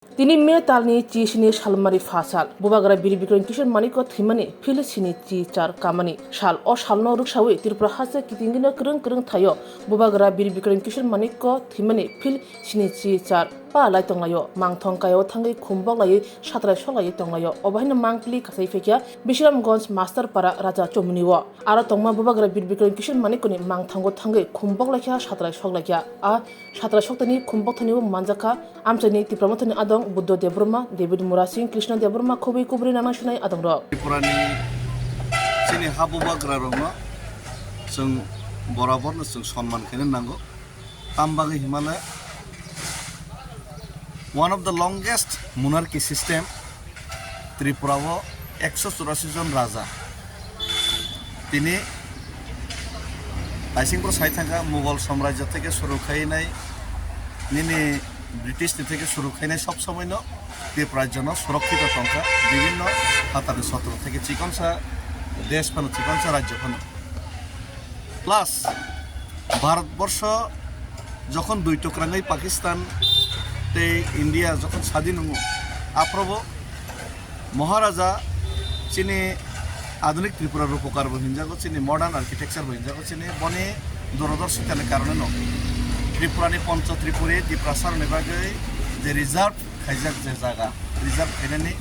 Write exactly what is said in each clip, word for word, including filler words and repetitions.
Tini May talni chi sini salmari pha sal, Bubagra Bir Bikrang Kishore Manikko thwimani phil sini chi char kamani sal. O salno rwksawi Tripura haste kitingino kwrwng kwrwng thaio Bubagra Bir Bikrang Kishore Manikko thwimani phil sini chi char pa lai tonglaio. Mangthong kayao thangwi khumbok laiwi satrai sok laiwi tonglaio. Obo haino mangpili kasai phekya Bisramganj Master Para Raja Chomuni o. Aro tongma Bubagra Bir Bikrang Kishore Manikkoni mangthango thangwi khumbok laikha, satrai sok laikha. A satrai soktani khumbok thani o manjakha amchaini Tipra Mothani adong Buddho Debbarma, David Murasing, Krishna Debbarma, khobwi kubri nana sunai adongrok. Tripurani chini ha Bubagrarokno chwng boraborno chwng sonman khaina nango. Tam bagwi himale one of the longest monarchy system, Tripura o ekso churasi jon raja. Tini naisingpro sai thangkha Mughal samrajyo theke suru khainai, nini British ni theke suru khainai sob somoi no Tripura rajyo no surokkito tongkha, bibhinno hatani sotro theke chikonsa desh phano, chikonsa rajyo phano. Plus, Bharatborsho jokhon dui tukrangwi Pakistan tei India jokhon sadin wngo, aphrobo Maharaja chini adhunik Tripura rupokar bo hinjago, chini modern architecture bo hinjago, chini boni dorodorshitani karone no Tripurani Poncho Tripuri, Tiprasarokni bagwi je reserve khaijak je jaga, reserve khainani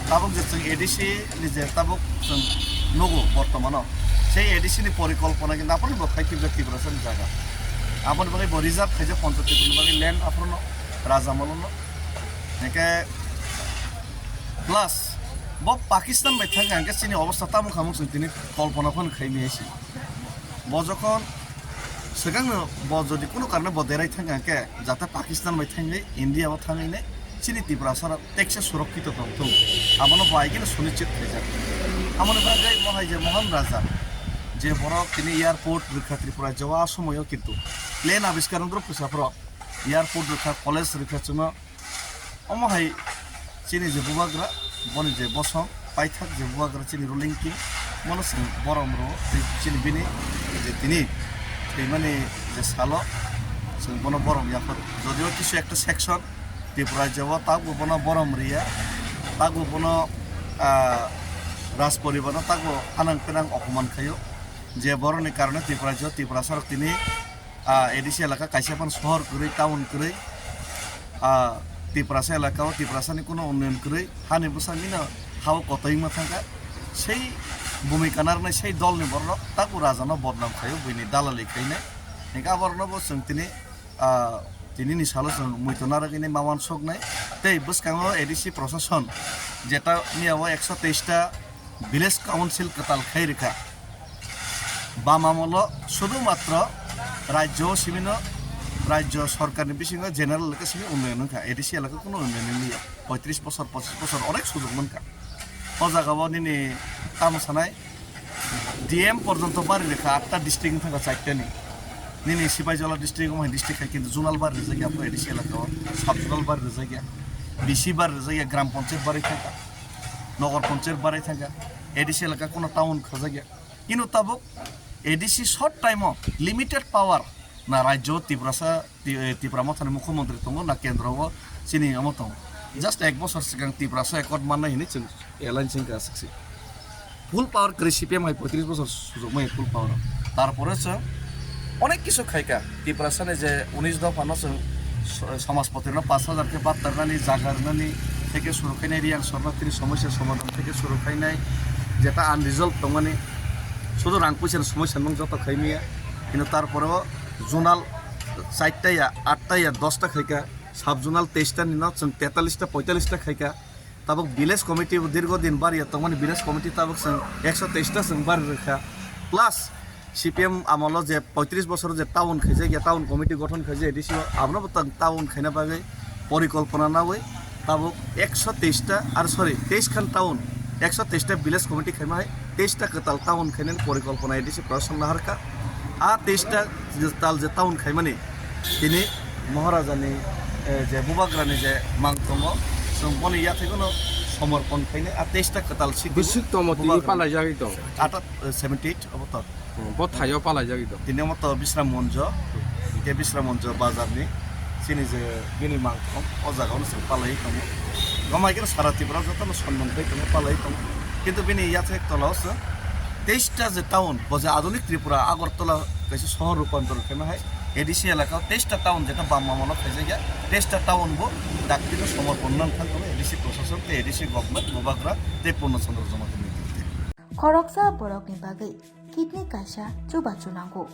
tabuk je chwng A D C ni je tabuk chwng nugo bortomano, sei A D C ni porikolpona kintu aphano bo khai khibjak Tiprasani jaga. Aboni bagwi bo reserve khaijak Poncho Tripuri ni bagwi land aphano Raja Molono. Hingke plus bo Pakistan bai thangkha hingke chini obostha tamo khamung chwng tini kolpona phano khai maya si. Bo jokhon swkangno bo jodi kunu karone bo derai thangkha hingke jate Pakistan bai thangwi India o thangwi nai chini Tiprasa rok teksa surokkito tongthung, abono bo aigeno sunichit khaijak. Amoni bagwi mohai je Mohan Raja je borok tini airport rwkha Tripura rajyo o, a somoio kintu plan abiskar wngkha phwsaphoro airport rwkha, college rwkha chwngno. Omo hai chini je bubagra, boni je bosong, paithak je bubagra chini ruling king, bono chwng borom rwo, tei chini bini je tini thwimani je salo chwng bono borom yapharo. Jodio kisu ekta section Tripura rajyo o takbo bono borom riya, takbo bono, ah, Raj poribar no takbo hanang penang opoman khaio, je boroni karone Tripura rajyo Tiprasa rok tini ah, A D C elaka kaisa phano sohor kwrwi, town kwrwi, ah, Tiprasa elaka o Tiprasani kuno unnoyon kwrwi, hani bwsangino ha o kotoi wngma thangkha. Sei bumika narwknai sei dolni bororok takbo rajano bodnam khaio, buini dalali khainai. Hingkhe aborokno bo chwng tini, ah, tinini salo chwng muitu narwgwini ma uansuknai. Tei bwskango A D C prosason jeta miya o ekso teis ta village council kwtal khai rwkha. Bam amolo sudhumatro rajyo o simino, rajyo sorkarni bisingo general elaka simi unnoyon wngkha, A D C elaka kuno unnoyon wngliya. Poitris bosor, pochis bosor onek sujok mankha. O jagao nini tamo sanai D M porjonto bari rwkha, atta district wngkha chaitani. Nini Sipaijala district, omo hai district hai kintu zonal bari rwjakya, apo A D C elaka o sub zonal bari rwjakya, B C bari rwjakya, gram panchayat bari thangkha, nogor panchayat bari thangkha, A D C elaka kuno town khajakya. Ino tabuk A D C short time o limited power na rajyo Tiprasa, Ti-, eh, Tipra Mothani Mukhyamantri tongo na kendro o chini omo tongo. Just ek bosor swkang Tiprasa accord mannai hinwi chwng alliance wngkha aswk se. Full power kwrwi C P M hai poitris bosor sujokmani full power o. Tarpore chwng onek kisu khaikha. Tiprasani je unis dopha no chwng so-, samajpati no pash hajar khe batta rwnani, jaga rwnani theke suru khainai, Riyang Sorna tini somosya somadhan theke suru khainai, jeta unresolved tongmani, sudu rang puisa ni somosya nwng joto khaimaya. Hino tarpore o zonal chaita ya, atta ya, dosta khaikha, sub zonal teis ta ni no chwng tetallis ta, poitallis ta khaikha. Tabuk village committee bo dirgo din bariya tongmani village committee tabuk chwng ekso teis ta chwng bari rwkha. Plus C P M amolo je poitris bosor je town khaijakya, town committee gothon khaijak A D C o, abono bo ta-, town khaina bagwi porikolpona nawi tabuk ekso teis ta, ar sorry, teis khan town, ekso teis ta village committee khaima hai teis ta kwtal town khainani porikolpona A D C proshasong naharkha. A teis ta je tal je town khaimani tini Maharajani, eh, je bubagrani je mang tongo, chwng boni yathai bono somorpon khainai, a teis ta kwtal sidi Bwswk tomo tini bubagrani palaijagwi tong. Ata, eh, seventy eight obo to. Hmm, bo thaio palaijagwi tong. Tini omo to Bisram Monjo, hingke Bisram Monjo bazarni Chini je bini mangthong o jaga o chwng palai tongo. Gomai khe sara Tripura jotono sonmon pai tongo, palai tongo. Kintu bini yathek tola o chwng teista je town, bo je Adunik Tripura, Agartala kaisa sohor rupantor khaima hai, A D C elaka o teista town jeta bam mamano khaijakya, teista town bo daktino somorpon nang thang tongo A D C prosason tei A D C government, Bubagra tei Purno Chandra Jamatia ni netrite. Khoroksa borokni bagwi kidney kaisa chubachu nango.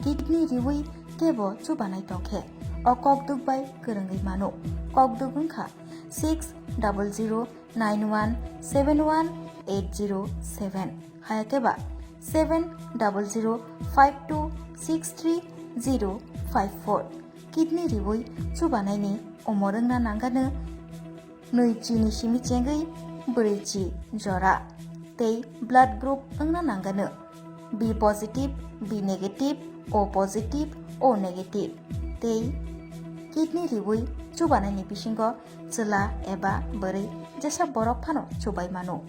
Kidney riwi kebo chubanai tongkhe, o kokduk bai kwrwngwi mano. Kokduk wngkha six double zero nine one seven one eight zero seven, hayakhe ba seven double zero five two six three zero five four. Kidney riwi chubanaini umor wngna nangano nwi chini simi chengwi brwichi jora tei blood group wngna nangano B positive, B negative, O positive, O negative tei kidney riwi chubanaini bisingo chwla eba bwrwi jesa borok phano chubai mano.